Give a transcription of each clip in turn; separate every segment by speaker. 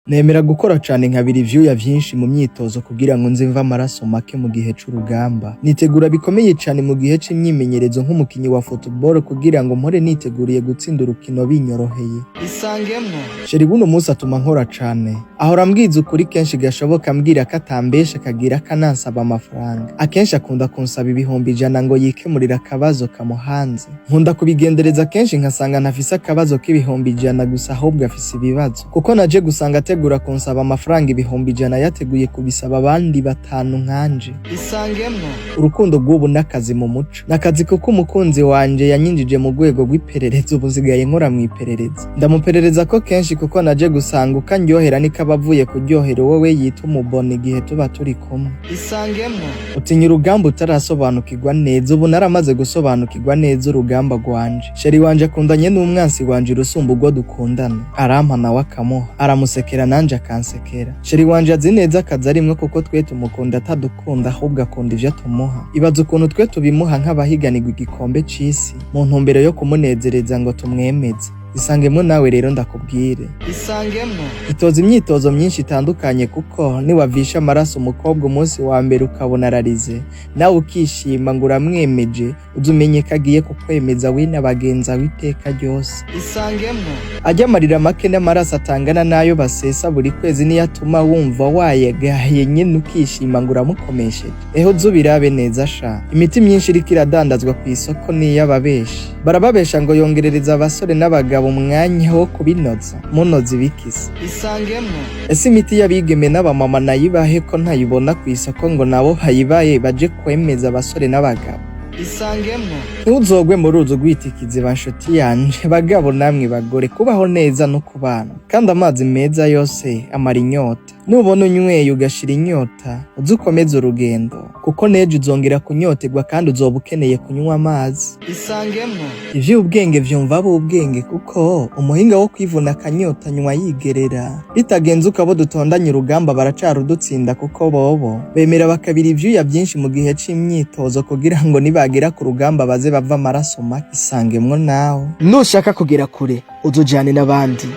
Speaker 1: Nemera gukora cane nkabira ivyuya vyinshi mu myitozo kugira ngo nze mve amaraso make mu gihe c'urugamba. Nitegura bikomeye cane mu gihe c'imyimenyerezo nk'umukinyi wa football kugira ngo mpore niteguriye gutsinda urukino binyoroheye.
Speaker 2: Isangemwo.
Speaker 1: Chéri buno munsi atuma nkora cane. Ahora ambwiza ukuri kenshi gashoboka, ambwira ko atambesha, akagira akanansaba amafaranga. Akenshi akunda kunsaba 100,000 ngo yikemurire akabazo kamuhanze. Nkunda kubigendereza kenshi nkasanga ntafise akabazo k'100,000 gusa, ahubwo afise ibibazo. Kuko naje gusanga ategura kunsaba amafaranga 100,000, yateguye kubisaba abandi batanu nkanje.
Speaker 2: Isangemwo.
Speaker 1: Urukundo rw'ubu n'akazi mu muco. N'akazi kuko umukunzi wanje yanyinjije mu rwego rw'iperereza, ubu nsigaye nkora mu iperereza. Ndamuperereza ko kenshi kuko naje gusanga uko andyohera niko aba avuye kuryohera uwo we yita umubona igihe tuba turi kumwe.
Speaker 2: Isangemwo.
Speaker 1: Utinya urugamba utarasobanukirwa neza. Ubu naramaze gusobanukirwa neza urugamba rwanje. Chéri wanje akundanye n'umwansi wanje urusumba urwo dukundana. Arampa nawe akamuha, aramusekera nanje akansekera. Chéri wanje azi neza akazi arimwo kuko twe tumukunda atadukunda, ahubwo akunda ivyo tumuha. Ibaza ukuntu twe tubimuha nk'abahiganirwa igikombe c'isi mu ntumbero yo kumunezereza ngo tumwemeze. Isangemwo nawe rero ndakubwire.
Speaker 2: Isangemwo.
Speaker 1: Itoza imyitozo myinshi itandukanye, kuko niwavisha amaraso umukobwa umunsi wa mbere ukabona ararize, nawe ukishima ngo uramwemeje, uze umenye ko agiye kukwemeza we na bagenzi iteka ryose.
Speaker 2: Isangemwo.
Speaker 1: Ajya amarira make n'amaraso atangana n'ayo basesa buri kwezi niyo atuma wumva wayagaye nyine, ukishima ngo uramukomesheje. Eho uze ubirabe neza sha. Imiti myinshi iriko iradandazwa ku isoko n'iy'ababeshi. Barababesha ngo yongerereza abasore n'abagabo umwanya wo kubinoza. Munoza ibikisi?
Speaker 2: Isangemwo.
Speaker 1: Ese imiti y'abigeme n'abamama nayibahe ko ntayibona ku isoko, ngo nabo bayibaye baje kwemeza abasore n'abagabo?
Speaker 2: Isangemwo.
Speaker 1: Ntuzogwe mu ruzi ugwitikize ba nshuti yanje, bagabo namwe bagore. Kubaho neza no kubana, kandi amazi meza yose amara inyota. Nubona unyweye ugashira inyota, uze ukomeze urugendo, kuko n'ejo uzongera kunyoterwa kandi uzoba ukeneye kunywa amazi.
Speaker 2: Isangemwo.
Speaker 1: Ivy'ubwenge vyumva ab'ubwenge, kuko umuhinga wo kwivuna akanyota anywa yigerera. Bitagenze uko, abo dutondanye urugamba baracarudutsinda, kuko bobo bemera bakabira ivyuya vyinshi mu gihe c'imyitozo kugira ngo nibagera ku rugamba baze bava amaraso make. Isangemwo nawe.
Speaker 3: Nushaka kugera kure, uzujane n'abandi,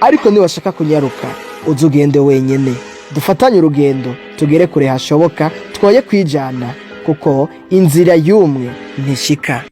Speaker 3: ariko niwashaka kunyaruka, uzugende wenyene. Dufatanye urugendo tugere kure hashoboka, twoye kwijana, kuko inzira y'umwe ntishika.